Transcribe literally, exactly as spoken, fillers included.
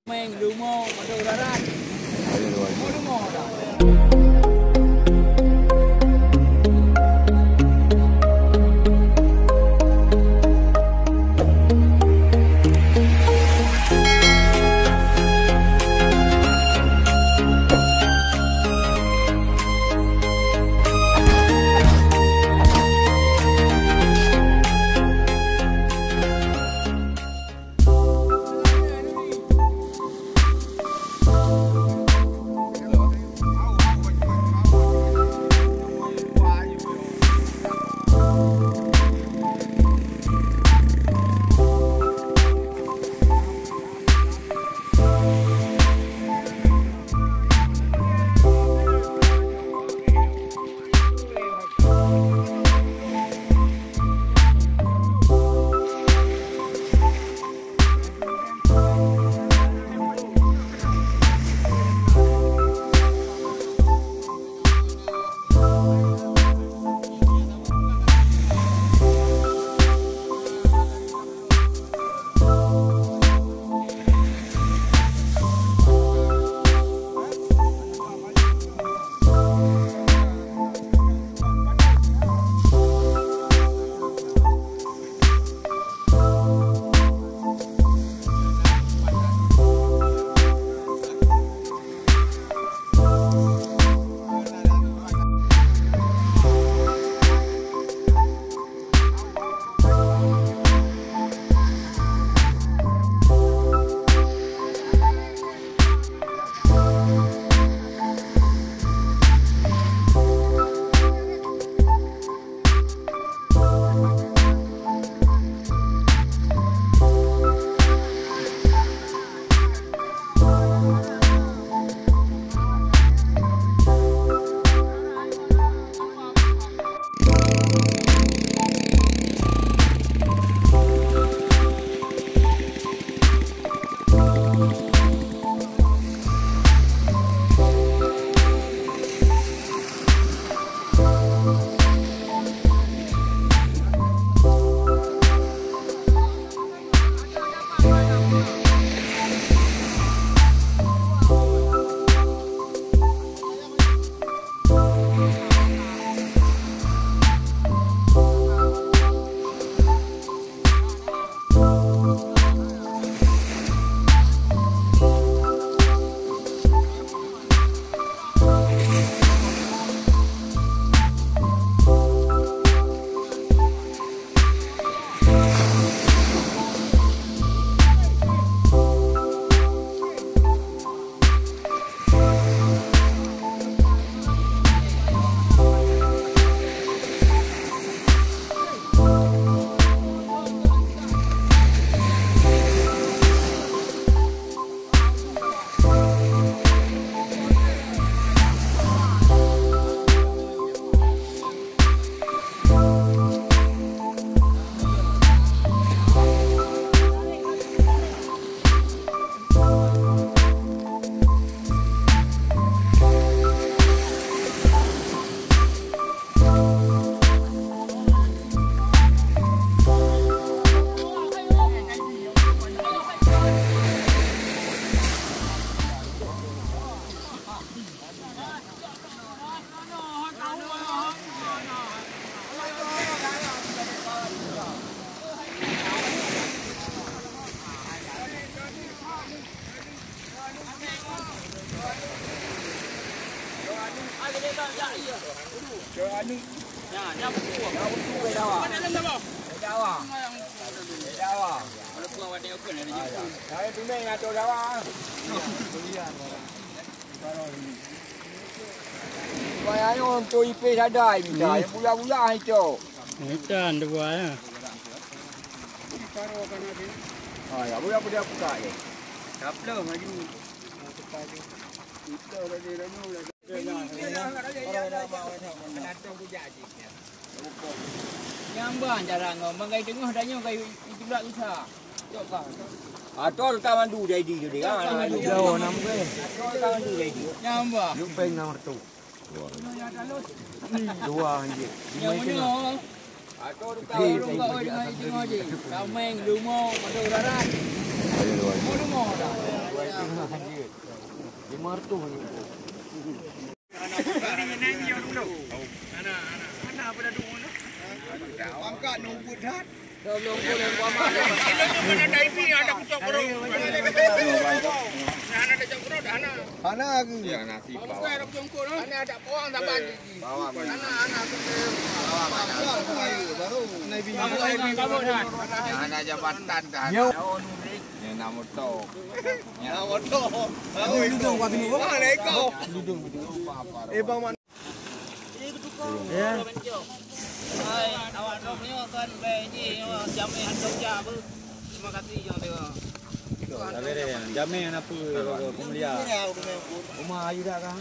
Meng lumo, padum rarat. Lumo dah. Wah, ayo untuk ipeh sadai mita, yang buya-buya itu. Mita dua ya. Ah, ya, buya-buya buka ya. Kaplo maju. Itu lagi renung lagi. Nyang bah jarang ngomong kai teungoh dan nyoe kai itulak usah. Cok bah. Atau ka mandu jadi tu dia. Atau ka mandu jadi. Atau ka mandu jadi. Nyang bah. Lu peng nomor tu. Dua je. Nyang mana? Atau ka urung ka oi dengan itulak je. Kameng, lumo, madu rarat. Lumo, lumo dah. Martu. Hana lagi. Hana jabatan dah. Nyoe na moto. Nyoe na moto. Waalaikum. Eh, Bang Man. Hai, awak droe nyoe kan, bèk jih, nyoe jamé hantom jak beuh. Terima kasih, nyoe tengok. Jamé na peue, peumulia. Uma ayu dak kah?